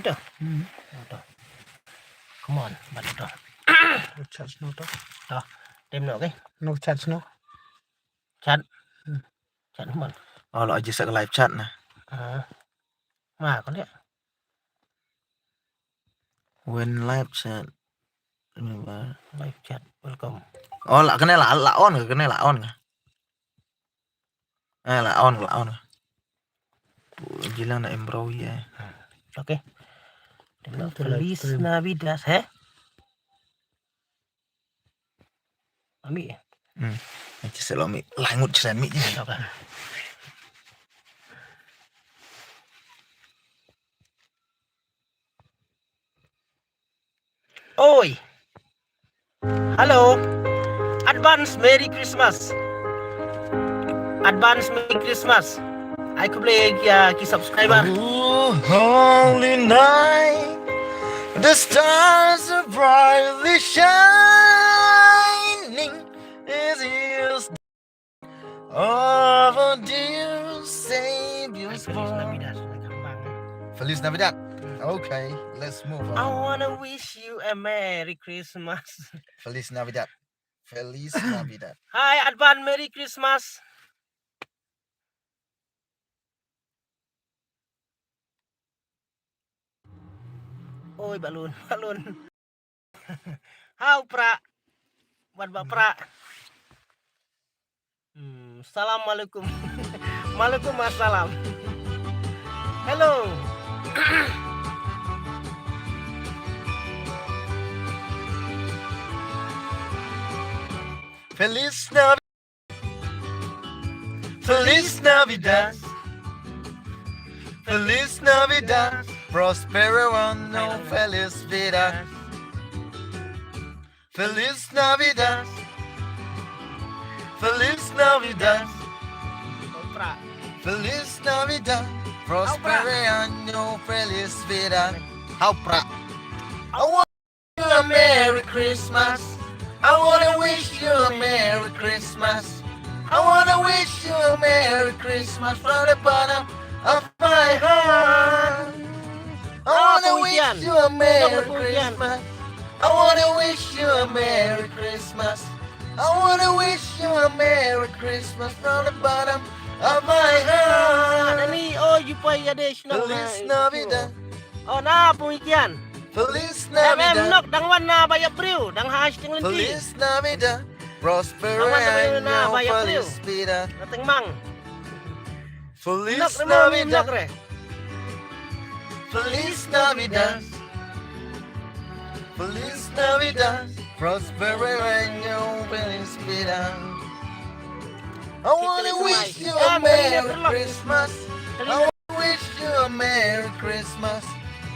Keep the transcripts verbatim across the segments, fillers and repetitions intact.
To. Hmm. To. Come on, bad to. No charge no to. To. Tem no, okay? No charge no. Chat. Hmm. Chat man. Oh, la just live chat na. Ah. Ma ko le. When live chat. Remember. Live chat. Welcome. Oh, la kane la, la on, kane la on. Ah, la on, la on. Jilang na em bro ya. Okay. Feliz Navidad, eh? Ami. Hmm. Nanti selalu mi langut ceran mi je. Okay. Oi. Hello. Advance Merry Christmas. Advance Merry Christmas. Ai khublei ïa ki subscriber. Oh, holy night, the stars are brightly shining. Is yours. Of our dear Savior's born. Feliz Navidad. Feliz Navidad. Hmm. Okay, let's move on. I wanna wish you a Merry Christmas. Feliz Navidad. Feliz Navidad. Hi, advance Merry Christmas. Oi, balun, balun. Hau pra. Wan ba pra. Hmm, salam alaikum. Malikum assalam. Hello. Feliz Navidad. Feliz Navidad. Feliz Navidad. Prospero año, feliz vida. Feliz Navidad. Feliz Navidad. Feliz Navidad. Prospero año, feliz vida. Hau pra. I want you a Merry Christmas. I wanna wish you a Merry Christmas. I wanna wish you a Merry Christmas from the bottom of my heart. I wanna wish you a Merry Christmas. I wanna wish you a Merry Christmas. I wanna wish you a Merry Christmas from the bottom of my heart. Ani, oh, you pay ya de shnong. Feliz Navidad. Oh, na pung ikian. Feliz Navidad. Em, em, nok dang wan na ba ya briew, dang ha shting lynti. Feliz Navidad. Prospero año, feliz vida. Na tengmang. Feliz Navidad. Feliz Navidad. Feliz Navidad. Prospero año, feliz vida. I wanna wish you a Merry Christmas. I wanna wish you a Merry Christmas.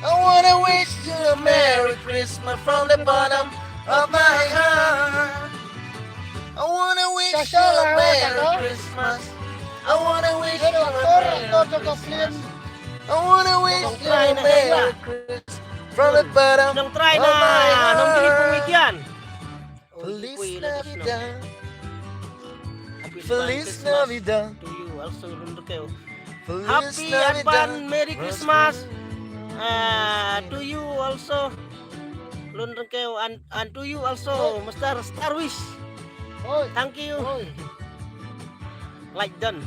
I wanna wish you a Merry Christmas from the bottom of my heart. I wanna wish you a Merry Christmas. I wanna wish you a Merry Christmas. I wanna wish you a Merry Christmas from the bottom of my heart. Feliz Navidad. Feliz Navidad. To you also, Lun Rkew. Happy advance Merry Christmas. Uh, to you also, Lun Rkew, and, and to you also, Mister Starwish. Thank you. Like done.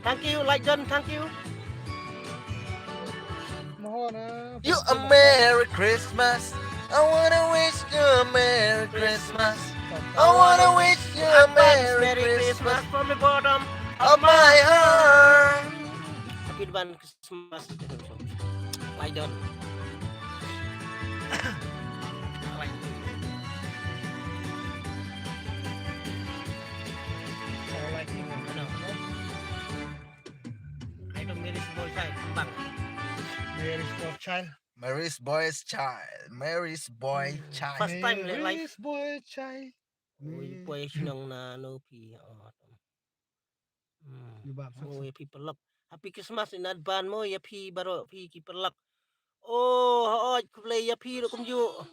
Thank you, like done, thank you. You a Merry Christmas. I wanna wish you a Merry Christmas. I wanna wish you a Merry Christmas from the bottom of my heart. Happy advance Christmas. Why don't? I don't Mary's boy child, bang. Mary's boy child. Mary's boy child. Mary's boy child. First time le live. Mary's boy child. Ui, poi shnong na no phi. Oh. Hmm. Ui, phi paralok. Happy Christmas in advance mo ïa phi baroh phi ki paralok. Oh, hooid, khublei ïa phi ruh kumjuh.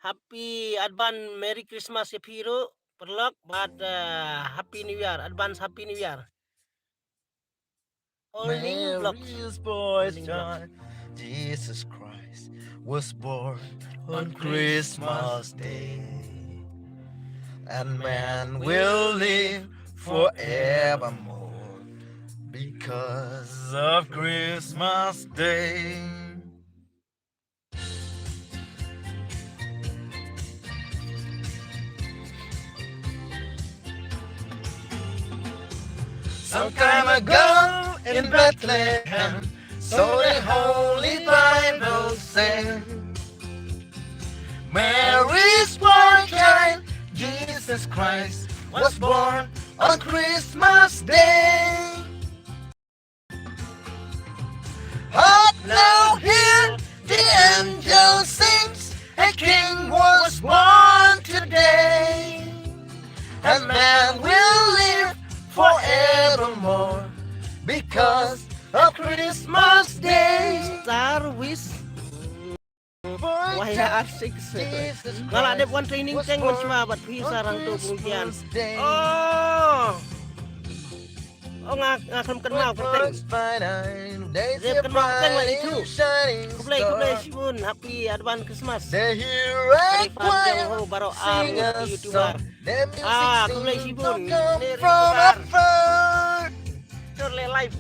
Happy advance Merry Christmas ïa phi ruh paralok bad, uh, Happy New Year, advance Happy New Year. All new vlogs. Mary's boy child. Jesus Christ was born on Christmas Day, and man will live forevermore because of Christmas Day. Some time ago in Bethlehem, so the Holy Bible said, Mary's boy child, Jesus Christ, was born on Christmas Day. Hark now, hear the angel sings, a king was born today, and man will live forevermore because of Christmas Day. Star Wis. Wah, ya, asik sih. Nga la dep wan training tank wan shuwa bad phi sa rang tu bungkian. Oh. Oh, nga, nga khlem kynmaw kyrteng. Dep kynmaw kyrteng la itu. Khublei, khublei shibun, happy advance Christmas. Khublei fan jong ho baroh ar ngut ki YouTuber. Ah, khublei shibun. Ne ri YouTuber. Chor le live.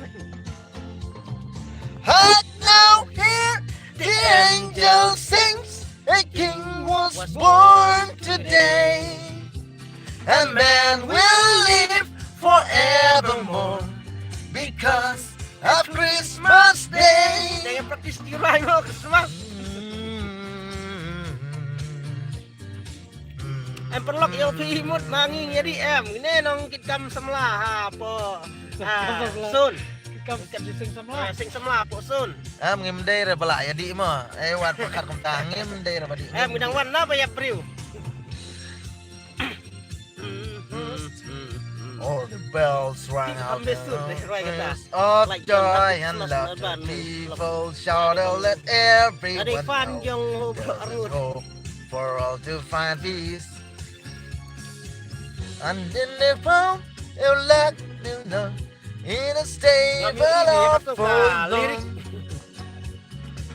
Hark now, hear the angel sings, a king was born today, and man will live forevermore because of Christmas Day. Jangan practice di rumah, Christmas. Em paralok ïa phi mut ma ngi ngi ïa dih em. Ngin ïa nong kit kam samla ha po. Ah, sun. Kam kit sing samla. Ah, sing samla po sun. Em ngim dei re ba la ïa dih mo. Eh wat pakat kumta ngim dei re ba dih. Em ngi dang wan na ba ïa briew. All the bells rang out, the noise of joy and laughter, people shout out, let everyone know there's a hope for all to find peace. And then they found a light in the, in a stable of forlorn.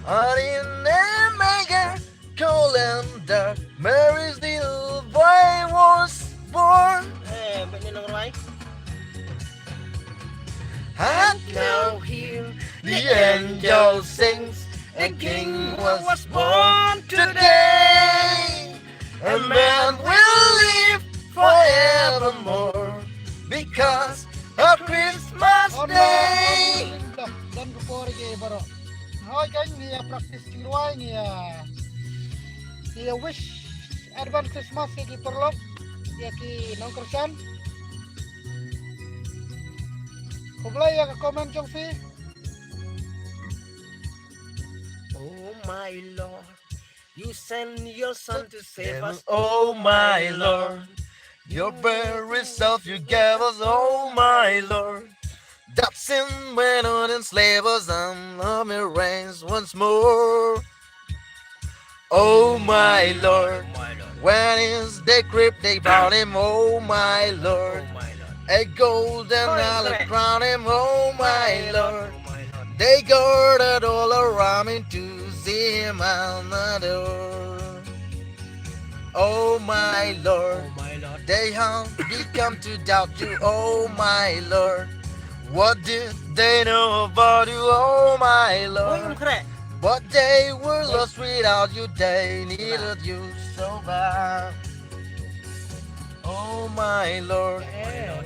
Or in a manger cold and dark, Mary's little boy was born. Eh, bad ni nong rai. And now hear the angel sings, a king was born today. A man will live forevermore because of Christmas Day. Don ka por ge baroh. Hoi kan ngi ïa practice jingrwai ngi ïa, ngi ïa wish advance Christmas ïa ki paralok, ïa ki nongkyrshan. Khublei ïa ka comment jong phi. Oh my Lord, you send your son to save us. Oh my Lord, your very self you gave us, oh my Lord. That sin went on and slave us and love me reigns once more. Oh my Lord, when is the grip they bound him, oh my Lord. A golden olive crown him, oh my Lord. They gathered all around him to see him and adore. Oh my Lord, they have become to doubt you, oh my Lord. What did they know about you, oh my Lord? But they were lost without you, they needed you so bad. Oh my Lord,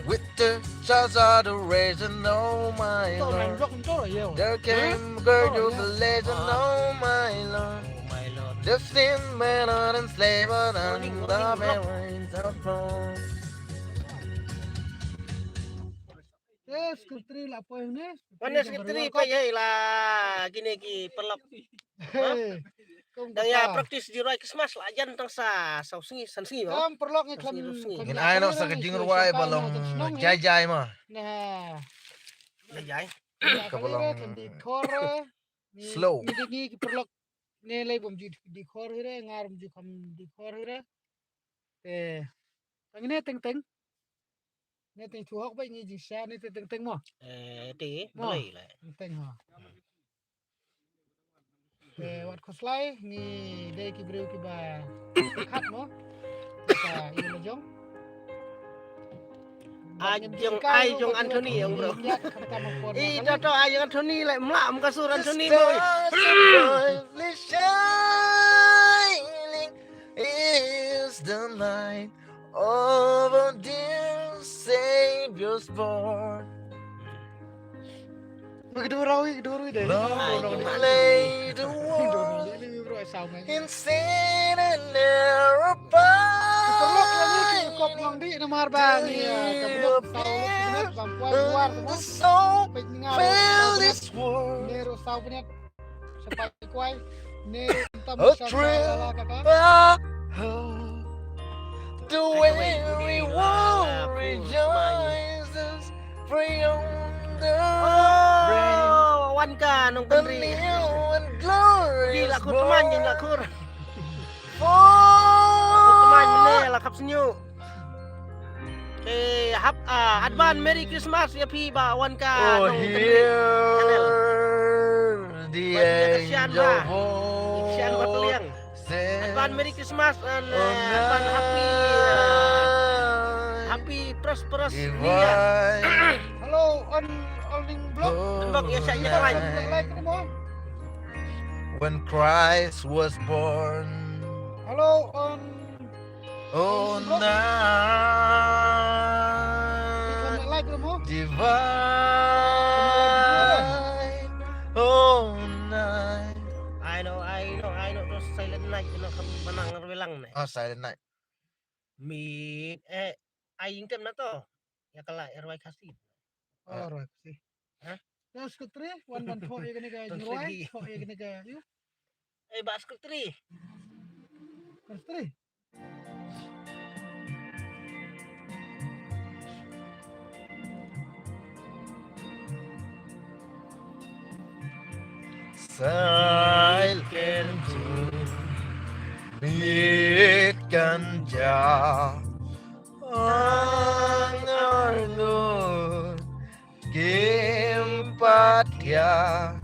with the church adoration, oh my Lord. There came great jubilation, oh my Lord. The sin man and slave and the parents of God. Eh, secretary la poi ne? Wan ne secretary poi, eh, la kine ki paralok. Dang ïa practice jingrwai Christmas la jan tang sa saw sngi san sngi ba. Kam paralok ngi khlem. Ngin ai noh sa ka jingrwai ba long jai jai ma. Jai jai. Ka ba long slow. Ngi ki paralok ne lei bym ju dikor hi re, ngar bym ju kham dikor hi re. Te tang ne teng teng. Ne teng tu hok ba ngi jingsha ne te teng teng mo. Eh, te mo. Balei le. Teng teng ha. Wat khuslai ngi dei ki briew kiba khat mo. Ka ïa la jong. Ai jong, ai jong Anthony, ïong bro. Ih, to, to, ai jong Anthony, leh mlah, muka sur Anthony, bro. Is the night of our dear Savior's birth. Wih, kedua rawi, kedua rawi deh. Long delay the world. Ini, bro, ai saw, man. In sin and error. Perlu lagi ki kop nang di nomor bang. Iya, kebetulan tahu lu, bang, puan luar semua. The soul fill this world. Ni rusaw punya. Sampai kuai. Ni tam. A trip. The weary world rejoices, free on the rain. Oh, wan ka nongkynrih. The new and glorious. Di la khut man, di la khur. Khut man ne la khap snyu. Eh, hap, ah, advance Merry Christmas ïa phi ba wan ka nongkynrih channel. Oh, hear the angel voice. Advance Merry Christmas and, uh, advance happy, uh, happy prosperous New Year. Hello, on, on ning blog. Blog ya, saya. Like ni mo. When Christ was born. Hello, on, on night. Like ni mo. Divine. Oh night. I know, I know, I know. Terus Silent Night, you know, kami menang relang nih. Oh, Silent Night. Mit, eh, ai ïing tem na to. Ïa ka la, eh, rwai Khasi. Oh, rwai Khasi. Hah? Ïa, Secretary, wan ban thoh ïa kane ka jingruai, thoh ïa kane ka, ïa. Eh, ba Secretary. Secretary. Sail ken tu mit kan ja. Angar ngut kim pat ya.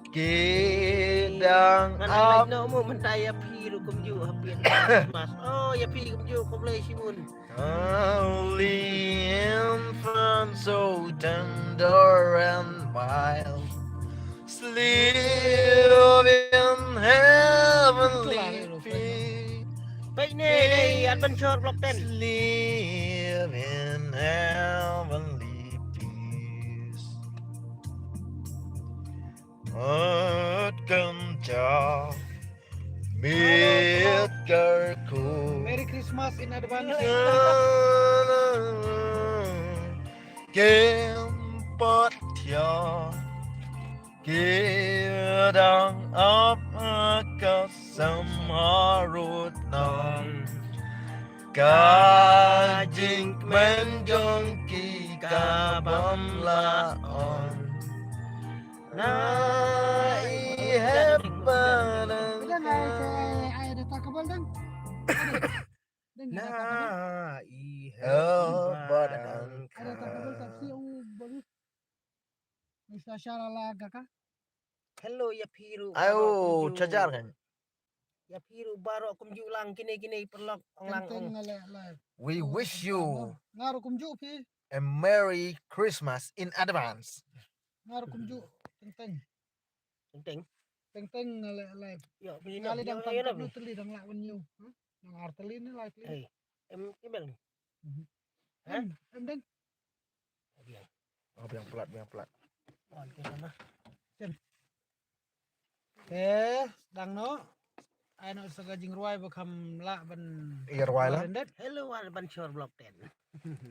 Ki dang ap. Ngan ai no mo mynta ïa phi ruh kumjuh happy Christmas. Oh, ïa phi kumjuh, khublei shibun. Holy infant, so tender and mild, sleep in heavenly peace. Baik ni, ni Adventure Block ten. Sleep in heavenly peace. At kan ja. Mit kar ku. Merry Christmas in advance. Kem pat ya. Ki dang ap ka sem harud nang. Ka jingkmen jong ki ka bym lah on. Na i hep ba dang. Dang ai, ai, ai, ada tak kabel, dang. Dang, ada tak kabel. Na i hep ba dang. Ada tak kabel, tak si u bagus. Misa shara la ga ka. Hello, ïa phi ruh. Ayo, charger kan. Ïa phi ruh baroh kumjuh lang kine kine paralok ong lang ong. Teng teng nga leh live. We wish you. Nga ruh kumjuh phi. A Merry Christmas in advance. Nga ruh kumjuh teng teng. Teng teng. Teng teng nga leh live. Ïa phi nga leh dang tang ïa phi. Teli dang lah wan ïa u. Nang ar teli ni live. Hey, em email ni. Em em dang. Biang. Oh, biang plat, biang plat. Wan ke sana. Te dang noh. Ai noh sa ka jingrwai ba kham lah ban. Ïa rwai lah. Hello, Adventure Block ten.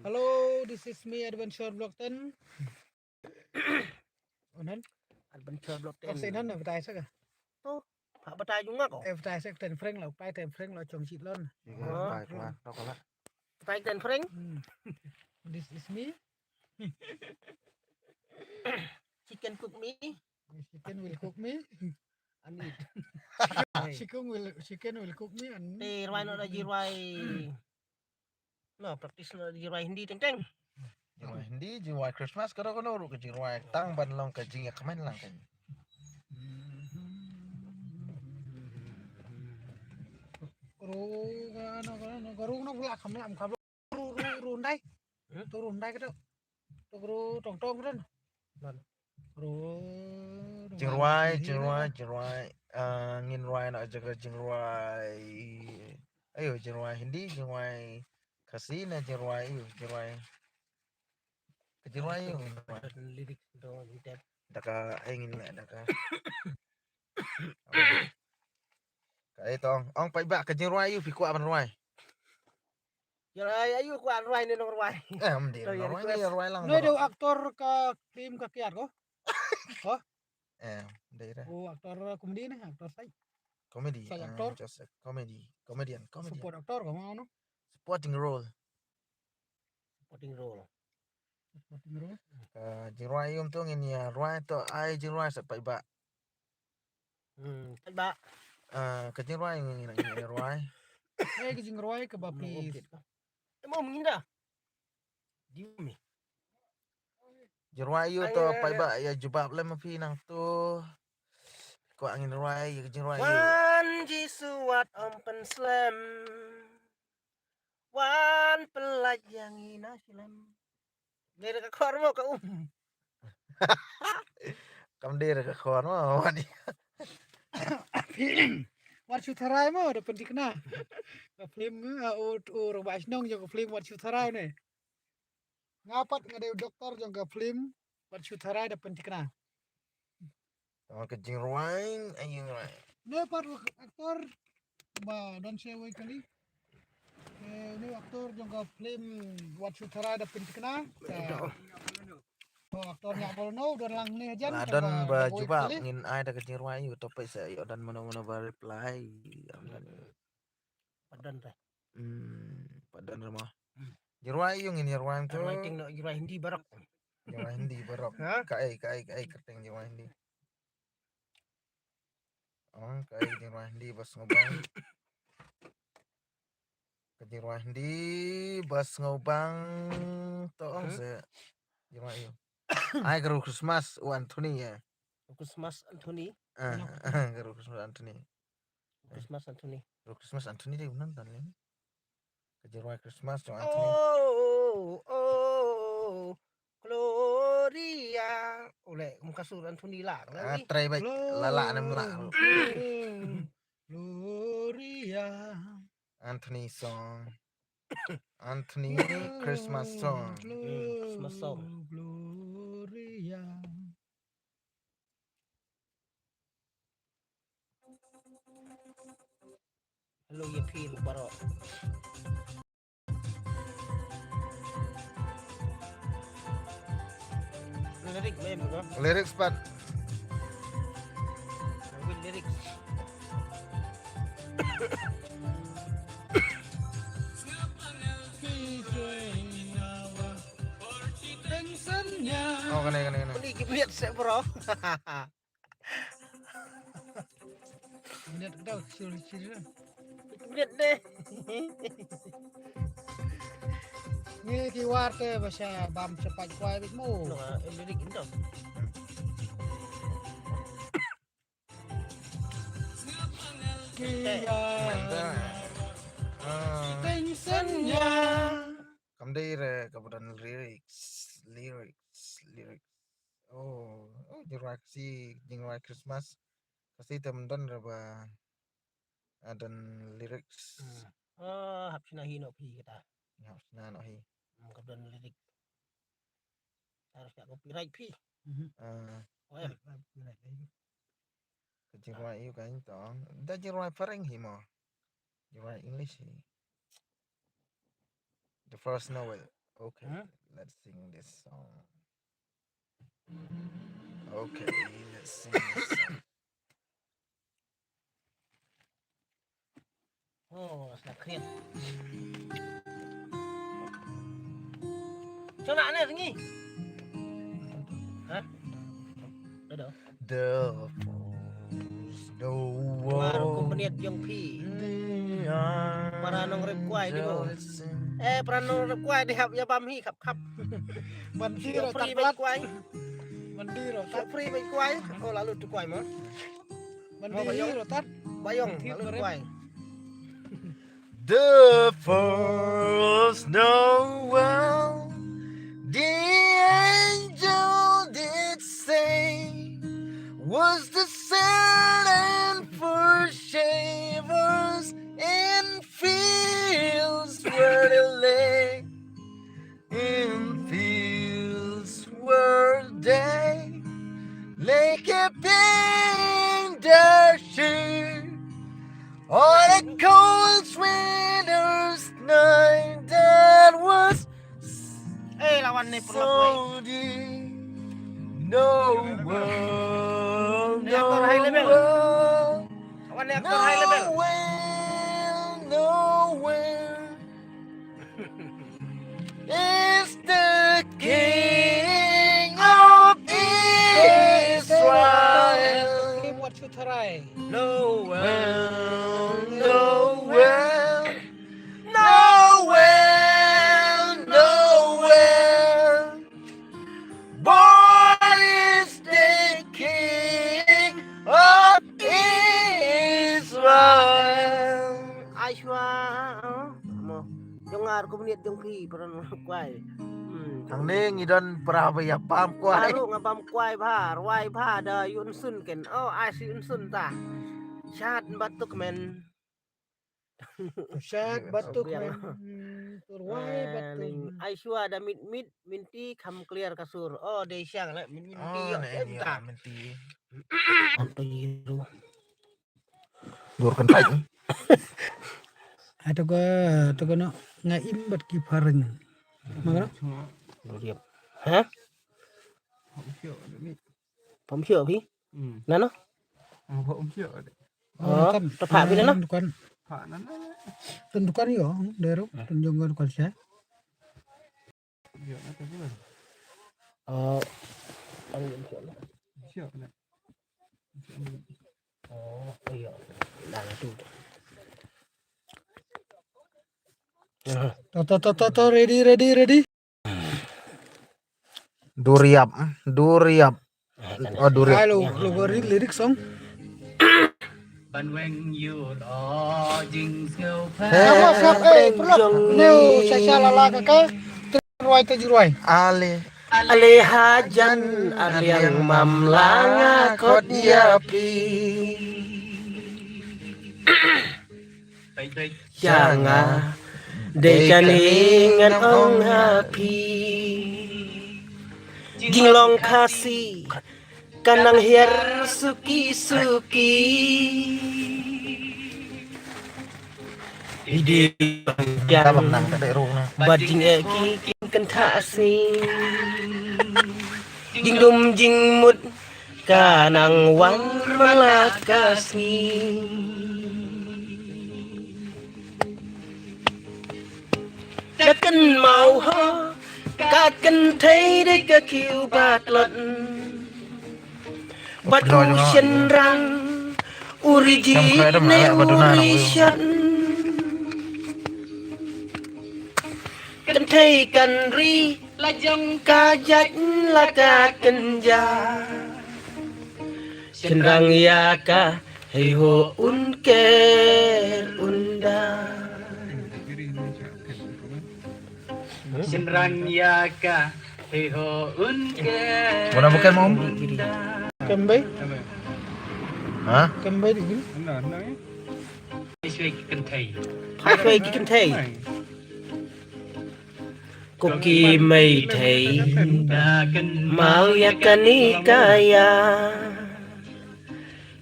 Hello, this is me, Adventure Block ten. Unan? Adventure Block ten. Sa inan na batai sa ka? To, ha batai jong nga ko. Eh, batai sa ten frank lah, pai ten frank lah chong chit lon. Batai ten frank. This is me. She can cook me. She can will cook me. And eat. She can will, she can will cook me and. Te rwai noh da jingrwai. No, practice noh da jingrwai Hindi teng teng. Jingrwai Hindi, jingrwai Christmas, kano kano ruh ka jingrwai tang ban long ka jingïakmen lang kan. Ka no, ka no, ka rung no pula kham ne am kham. Ru, ru, ru ndai. Hmm? Tu ru ndai ka tu. Tu ru tong tong ren. Ru. Jingrwai, jingrwai, jingrwai. Ah, ngin rwai na jaga jingrwai. Ayo, jingrwai Hindi, jingrwai Khasi na jingrwai, ayo, jingrwai. Ka jingrwai, ayo, ngin rwai. Lyrics dong, dep. Daka, ai ngin le, daka. Ka ai tong, ong paidbah ka jingrwai ayo phi kwah ban rwai. Ïa rwai ayo kwah rwai ne nong rwai. Eh, em dei nong rwai ne rwai lang. Noi dei actor ka film ka kiad ko. Ko? Eh, dei re. Oh, actor comedy ne, actor sai. Comedy. Sai actor. Just a comedy, comedian, comedian. Support actor ko mau no? Supporting role. Supporting role. Supporting role. Ka jingrwai ayo tu ngin ïa rwai to ai jingrwai sa paidbah. Hmm, paidbah. Ah, ka jingrwai ngin ngin rwai. Eh, ka jingrwai ka ba please. Mo ngin da. Di mi. Jingrwai ayo to paidbah ïa jubab lem phi nang tu. Kwah ngin rwai ïa ka jingrwai ayo. Wan Jisu wat om pen slem. Wan pelaj yang ina slem. Dei ka khor mo ka um. Kam dei ka khor mo wan. Wat shu tharai mo da pentikna. Ka film u u rong ba shnong jong ka film wat shu tharai ne. Nga pat nga dei doktor jong ka film wat shu tharai da pentikna. Tang ka jingrwai, ai jingrwai. Ne pat actor ba don se wei kali. Eh, ne actor jong ka film wat shu tharai da pentikna. Oh, actor nya bol no don lang ne jan. La don ba jubab ngin ai da ka jingrwai yu to pisa yu don mano mano ba reply. Padan re. Hmm, padan re mo. Jingrwai yu ngin jingrwai tu. Writing no jingrwai Hindi barok. Jingrwai Hindi barok. Ha? Ka ai ka ai ka ai kerteng jingrwai Hindi. Ong ka ai jingrwai Hindi bas ngobang. Ka jingrwai Hindi bas ngobang to ong se. Jingrwai yu. Ai ka ru Christmas u Anthony ya. Christmas Anthony. Ah, ka ru Christmas Anthony. Christmas Anthony. Ru Christmas Anthony dei unan tan lem. Ka jingrwai Christmas jong Anthony. Oh, oh, Gloria. Ole, kum ka sur Anthony la. Ah, try bai. La la nem la. Gloria. Anthony song. Anthony Christmas song. Christmas song. Gloria. Hello, ya phi baroh. Lyric mem ko. Lyrics pat. With lyrics. Oh, kane kane kane. Ni ki miet se bro. Miet kata suri suri. Miet deh. Ni ki war te ba sha bam shapat kwai bit mo. No, eh, lyric indo. Kiya. Mantap. Ah. Teng senya. Kam dei re ka ba don lyrics, lyrics, lyrics. Oh, oh, jingrwai Khasi, jingrwai Christmas. Khasi te ym don re ba, ah, don lyrics. Hmm. Oh, hap shna hi noh phi kata. Hap shna noh hi. Hmm, ka don lyric. Harus ka copyright phi. Mhm. Ah. Oh, em. Copyright lagi. Ka jingrwai ïa u ka ïing tong. Da jingrwai phareng hi mo. Jingrwai English hi. The first novel. Okay. Huh? Let's sing this song. Okay, let's sing this song. Oh, sakit. Coba aneh sengi. Hah? Dah dah. The force, the war. Baru ku peniat jong phi. Para nong rep kwai di bo. Eh, para nong rep kwai di hap ya bam hi khap khap. Ban ti ro tat plat kwai. Ban ti ro tat. Free bai kwai. Oh, lalu tu kwai mo. Ban ti ro tat. Bayong lalu kwai. The first Noel, the angel did say, was the silent first shivers in fields where they lay, in fields where they lay keeping their sheep on a cold winter's night that was Eh, lawan ni perlu. So deep. No world, ni aktor high level. Lawan ni aktor high level. No world, no world is the king of Israel. What you try? No world, no world. Nowhere, nowhere. Born is the King of Israel. Aishwa. Mo. Jong ngar ko minit jong phi peran kwai. Hmm. Hangne ngi don pra ba ïa pam kwai. Baru nga pam kwai bha, rwai bha da Yun Sun ken. Oh, ai si Yun Sun ta. Chat batuk men. Shat batuk men. Turwai batuk. Ai shwa da mit mit minti kham clear ka sur. Oh, dei shang la mit mit minti. Oh, ne em ta minti. Anto yiru. Dur kan tai. Ato ka, ato ka no nga im bat ki pareng. Mangara? Dur yap. Ha? Pam sio phi? Hmm. Nano? Ang ba um sio de. Oh, ta pha phi nano? Dukan. Pha nano? Tun dukan yo, dero, tun jong dukan sio. Yo, na ta phi nano? Oh, ang um sio. Sio na. Oh, iyo. Nang tu. To, to, to, to, to, ready, ready, ready. Duriap, duriap. Oh, duriap. Ai, lo, lo, lyric, lyric song. Ban weng yu lo jing sngewpang. Sngap, sngap, eh, perlu. Neu, sha, sha, la, la, ka, ka. Ruai, te, ruai. Ale. Ale hajan, aliang mam langa kot ya pi. Janga, dei kane ngan ong ha phi. Jinglong Khasi, kan nang hiar suki suki. Idi yang, bad jingeh ki kin kynthah sing. Jingdum jingmut, ka nang wan man la ka sngi. Da kynmaw ho ka kynthei dei ka kiew ba tlot. Bad u shynrang u ri jri ne u ri shat. Kynthei kan ri la jong ka jait la ka kynja. Shynrang ïa ka hei ho un ker un da. Shynrang ïa ka hei ho un ker. Mana bukan mau? Kembai. Ha? Kembai di gini. Hai shwai ki kynthei. Hai shwai ki kynthei. Ko ki mei thei, mau ïa kane ka ïa.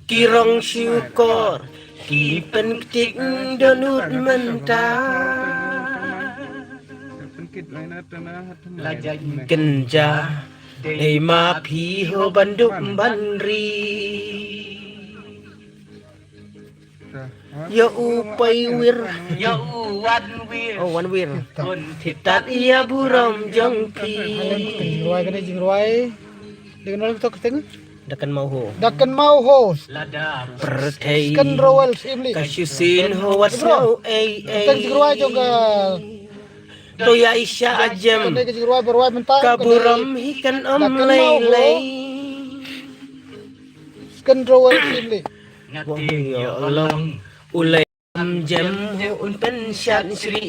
Ki rong shukor, ki pynktik dohnud mynta. Kynja, dei ma phi ho ban dup ban ri. Ïa u Paiwir. Ïa u Wanwir. Oh, Wanwir. Thitat ïa burom jong phi. Jingrwai kane jingrwai. Dei kane to kyrteng. Da kynmaw ho. Da kynmaw ho. Pyrthei. Skynrowel Syiemlieh. Ka shisien ho wat sngewei ei. Kane jingrwai jong ka. To ïa i sha ajem. Kane ka jingrwai ba rwai mynta. Ka burom hi kan ym lei lei. Skynrowel Syiemlieh. Wong ïa long u lei. Jem ho un pynshad shri.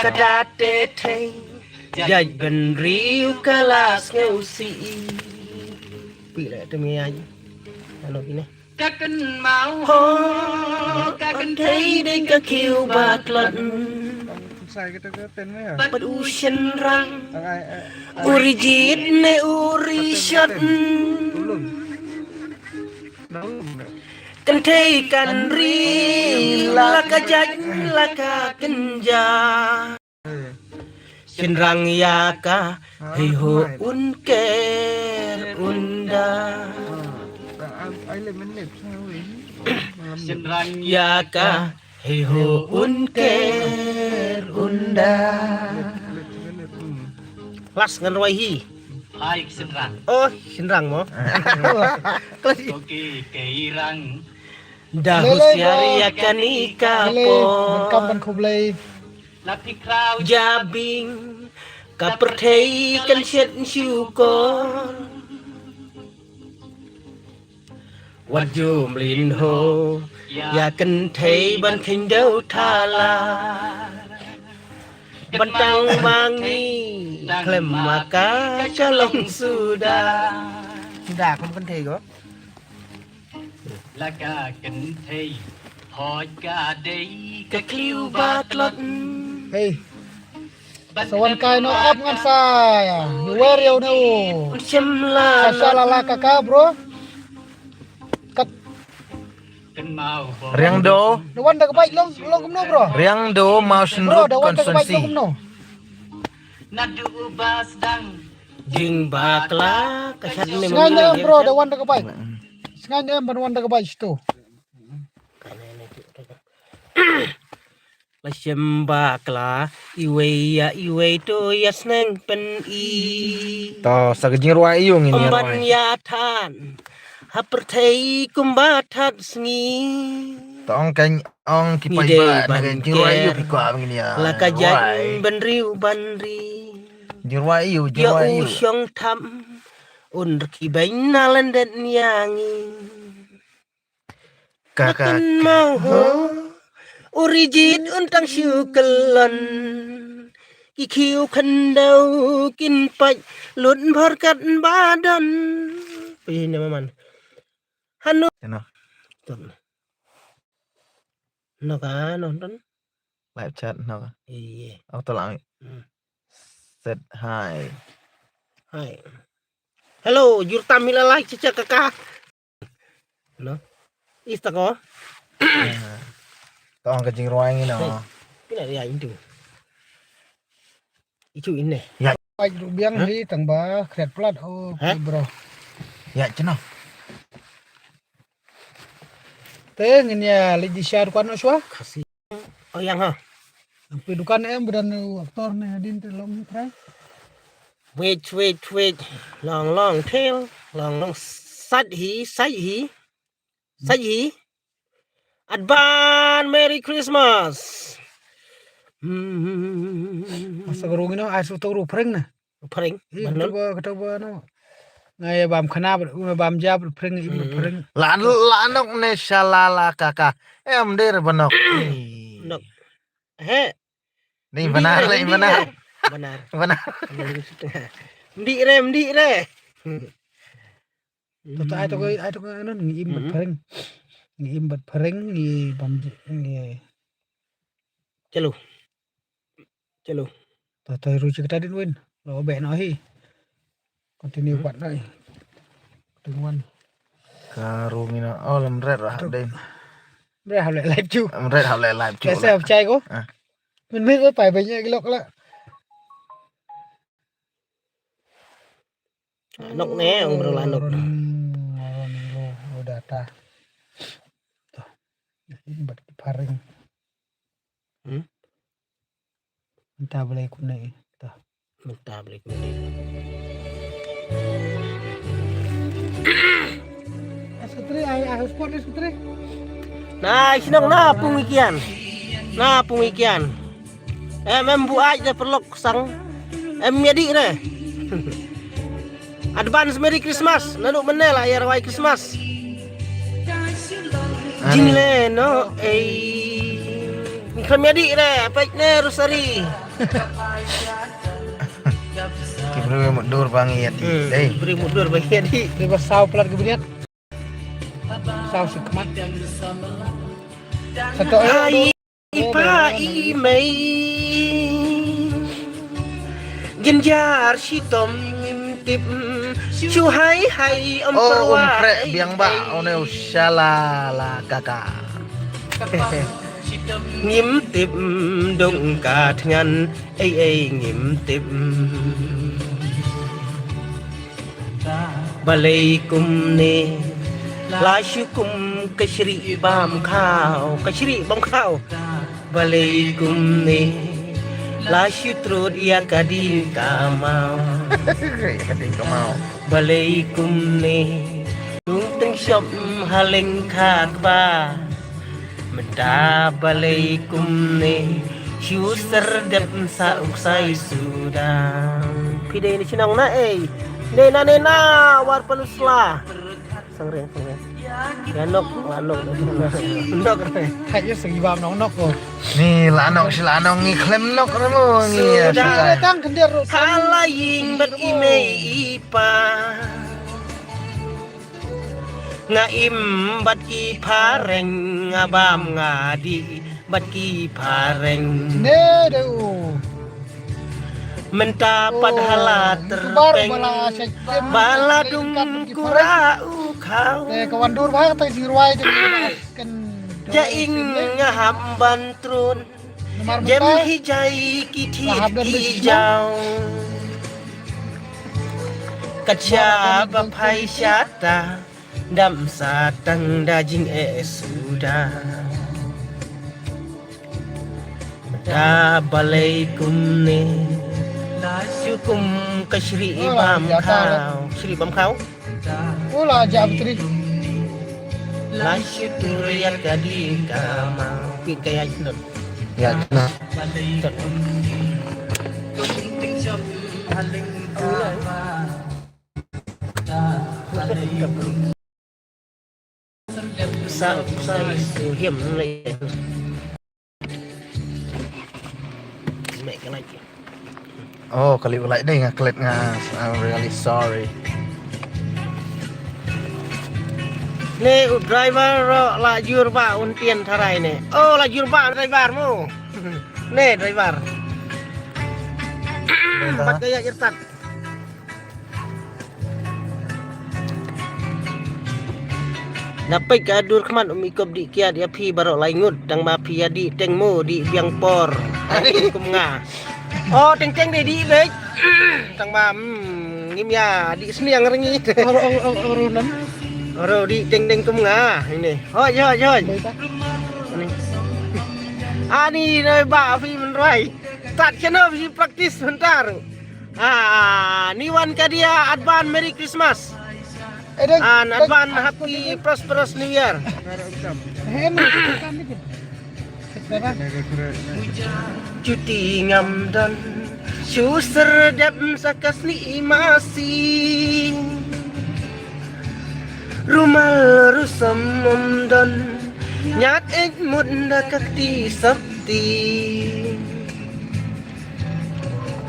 Ka da te thei. Jait bynriew ka la sngewsih. Pi la te mi ai. Ano kine. Ka kynmaw ho, ka kynthei dei ka khiew ba tlot. Bad u shynrang, u ri jied ne u ri shot. Kynthei kan ri la ka jait la ka kynja. Shynrang ïa ka, hei ho un ker un da. Shynrang ïa ka, hei ho un ker un da. Las ngan rwai hi. Hai shynrang. Oh, shynrang mo. Koki kei rang. Da husiar ïa kane ka por. Welcome ban khublei. Jabieng ka pyrthei kan shet shukor. Wat ju mlien ho ïa kynthei ban kheiñ dew thala. Ban tang ma ngi khlem ma ka ka long suda. Da kum kynthei ko. La ka kynthei hoi ka dei ka khiew ba tlot. Hey. Sa wan kai no ap ngan sa. Ïa wer ïa u ne u. Shem la. Sa sha la la ka ka bro. Kat. Riang do. Da wan da ka bike long long kumno bro. Riang do mau bro sendruk da wan da ka bike long konstituensi. Kumno. Nadu bas dang. Jing bakla ka shat ne. Sngai ne em bro da wan da ka bike. Sngai ne em ban wan da ka bike sto. La shem bakla iwei ïa iwei to ïa sneng pyni. To sa ka jingrwai ïa u ngin ïa ban rwai. Ïa than ha pyrthei kumba that sngi. To ong kan ong ki pai ba na ka jingrwai ïa u phi kwah ngin ïa. La ka jait bynriew bynri. Jingrwai ïa u jingrwai ïa u. Ïa u shong tham un rki beiñ na lyndet ïa ngi. Ka ka. Kynmaw ho. U ri jied un tang shu kyllon. Ki khiew khyndew kin pait lut bhor kat ba don. Pi ne maman. Hanu. Ano. Ton. No ka no ton. Live chat no ka. Iye. Auto lang. Hmm. Set hi. Hi. Hello, jur tam mila lai chicha kaka. No. Ista ko. Tong ka jingrwai ngi no. Pina ria intu. Ichu inne. Ya. Ai rubiang hi tang ba kret plat o bro. Ya chino. Te ngin ïa leit di share dukan no shwa. Khasi. Oh yang ha. Pi dukan em bdan aktor ne din te long ni trai. Wait wait wait. Long long tail. Long long sat hi sat hi. Sat hi. Advance Merry Christmas. Hmm. Masa ka rung ino ai su tong ru pring na. Pring. Ih, kata ba kata ba no. Ngai bam khana bam ja pring ih pring. La la nok ne shalala kaka. Em der banok. Nok. He. Ni benar ni benar. Benar. Benar. Mdi re mdi re. Toto ai to ai to non ngi im bat pring. Ngi im bat pring ngi bam ngi. Chalo. Chalo. To to ru chi kata din win. Lo be no hi. Continue pat no hi. Tengwan. Ka ru mina oh lem red rah dei. Red hap le live chu. Em red hap le live chu. Kese hap chai ko. Min min pai bai nya gilok la. Nok ne ong bro la nok. Ron ron ro data. To. Bat paring. Hmm? Minta beli kumne. Dah. Minta beli kumne. Sekretari, ai ai hotspot ni sekretari. Na, shnong na pung ikian. Na pung ikian. Em em bu ai de perlok sang. Em miadi re. Advance Merry Christmas. Nanu menel ai rawai Christmas. Jingle no ei. Kham ïa dih re, peit ne Rosari. Ki briew mutdur ba ngi ïa dih. Hmm, ei. Briew mutdur ba ngi ïa dih. Dei ba saw plat ki bniat. Saw suk khmat. Sato ei. Ai, i pa i mei. Jynjar shitom ngim tip. Shu hai hai om. Oh, um prek biang ba, one u shala la kaka. Ngim tip dong ka thngan ei ei ngim tip. Balei kumne la shu kum ka shri bam khaw, ka shri bam khaw. Balei kumne la shu trud ïa ka ding ka maw. Ka ding ka maw. Balei kumne lung teng shop ha leng kha kba. Mynta balei kumne shu serdep sa u ksai suda. Phi dei na shnong na ei. Dei na ne na War Palusla. Sangreng sangreng. Ya nok la nok. Nok. Hai ya segi bam nong nok ko. Ni la nok si la nok ngi khlem nok remo ngi ya. Suda. Tang kender ro. Hala ying bat i mei i pa. Nga im bad ki phareng, nga bam nga dih bad ki phareng. Ne de u. Mynta pat hala terpeng. Bala dung kura u khaw. Te ka wan dur ba ka ta jingrwai te. Ja ing nga hap ban trun. Jem hi jai ki thit ki jaw. Katja ba phai shata dam sa tang da jing e suda. Da balei kumne la shu kum ka shri bam khaw, shri bam khaw. Ula ja putri. Langsung turiat ka di kama. Pit ka ya jnut. Ya jnut. Sa sa su hiam le. Mek ka lai. Oh, kali u lai dei nga klet nga. I'm really sorry. Ne u driver ro la jur ba un tian tharai ne. Oh, la jur ba driver mo. Ne driver. Bat gaya jertat. Na peit ka dur khmat um ikop di kiad ïa phi baroh lai ngut tang ba phi ïa di teng mo di biang por. Ai kum nga. Oh teng teng de di beit. Tang ba mm, ngim ïa di sniang ringi. Oro oro oro nan. Oro di teng teng kum nga ini. Hoi hoi hoi. Ani noi ba phi menroi. Tat kena phi practice bentar. Ah, ni wan ka dia advance Merry Christmas. And advance Happy Prosperous New Year. Juti ngam don shu serdep sa ka sni masi. Rumal rusam ngam don ñiat ej mut da ka kti sapti.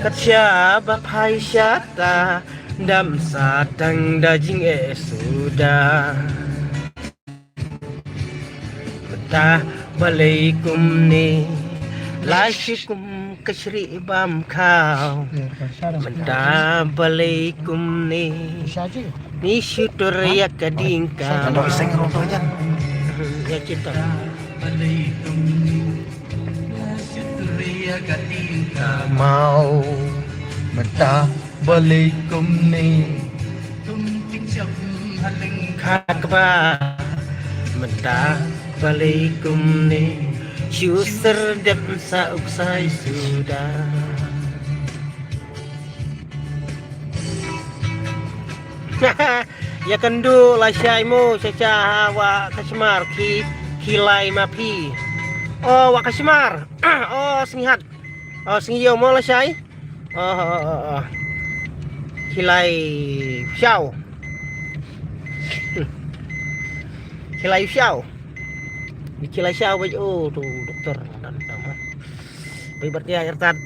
Kat shaba phai shata dam sa tang da jingeh suda. Mynta balei kumne la shi kum ka shri bam khaw. Mynta balei kumne ni shu tur ïa ka ding ka. Ïa kita. Mau mynta balei kumne. Kha kba mynta balei kumne. Shu serdep sa u ksai suda. Ïa kynduh lashai mo sha sha ha wa kashmar ki ki lai ma phi. O wa kashmar. O sngihat. O sngi ïew mo lashai. O o o o. Ki lai shaw. Ki lai shaw. Kila sha wei, oh, tu doktor dan dama. Bai bat ya ertat.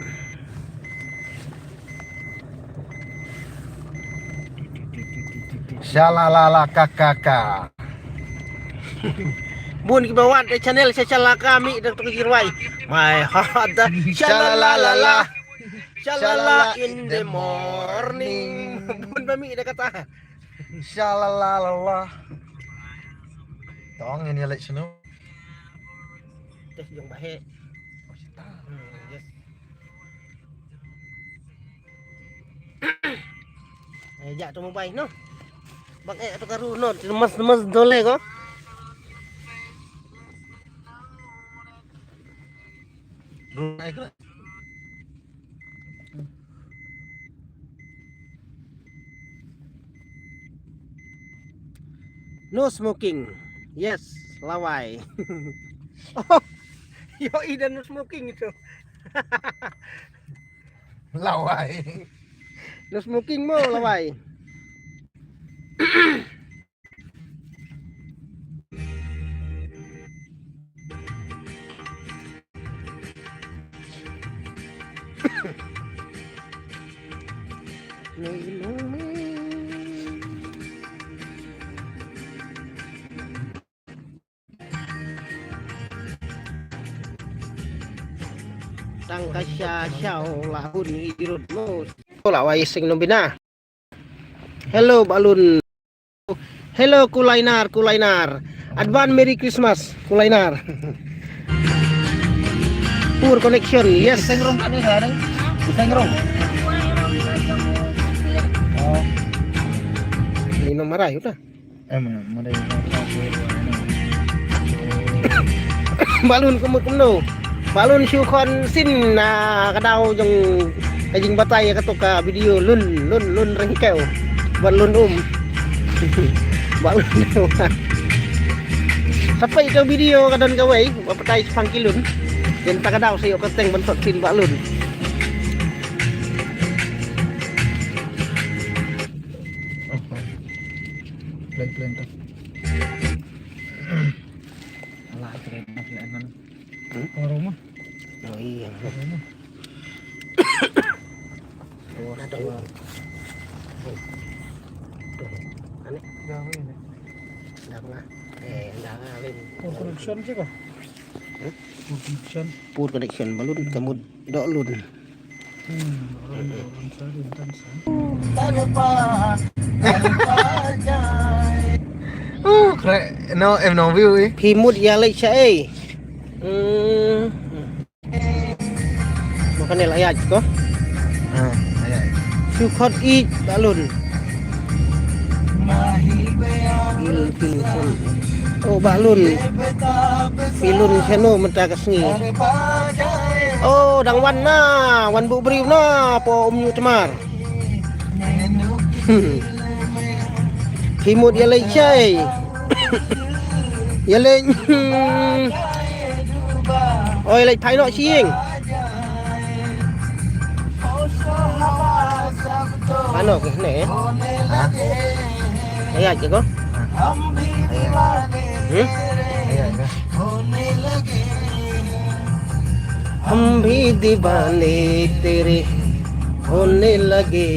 Sha la la la ka ka ka. Bun ki ba wan te channel sha sha la ka mi da tu ki rwai. My heart da sha la la la la. Sha la la in the morning. Bun ba mi da kata. Sha la la la la. Tong ini lek sunu. Teh jong bahe. Hmm, yes. Eh, ja tu mobile no. Bang eh tu karu no, mas mas dole ko. No smoking. Yes, lawai. Oh, yo ida no smoking itu. Lawai. No smoking mo lawai. Tang ka sha shaw la hun i rut mo. La wai sing no bina. Hello Balun. Hello Kulainar, Kulainar. Advance Merry Christmas Kulainar. Poor connection, yes. Seng rong kat ni kan? Seng rong. Oh. Ini nomor ayu dah. Eh, mana, mana yang Balun kumut kumno. Balun shu khon sin na ka daw jong ka jingbatai ka tu ka video lun lun lun rengkew. Balun um. Balun. Sampai tu video ka don kawei, bapatai sepang kilun. Yang tak ka daw sayo ka teng ban sot sin balun. Play, play, play. Alah, kira nak nak nan. Hmm? Orang mah. Oh iya. Orang mah. Oh, ada. Tuh. Aneh. Dah ini. Dah ngah. Eh, dah ngah, Lin. Poor connection sih kah? Hmm? Poor connection. Poor connection balun kamu dok lun. Hmm, orang, orang sari, orang sari. Oh, kre, no, em, no view, eh. Phi mut ïa leit sha ei. Hmm. Makan ni la ïa ko. Ah, ïa. Shu khot i balun. Il pil sun. Oh, balun. Pilun seno mata ka sngi. Oh, dang wan na, wan bu briew na, po um nyu tmar. Phi mut ïa leit shai. Ïa leit. Oi, leit phai noh shi ïing. Ano ke ne? Ha? Ayat ke ko? Ha. Ayat. Hmm? Ayat ke? हम भी दीवाने तेरे होने लगे।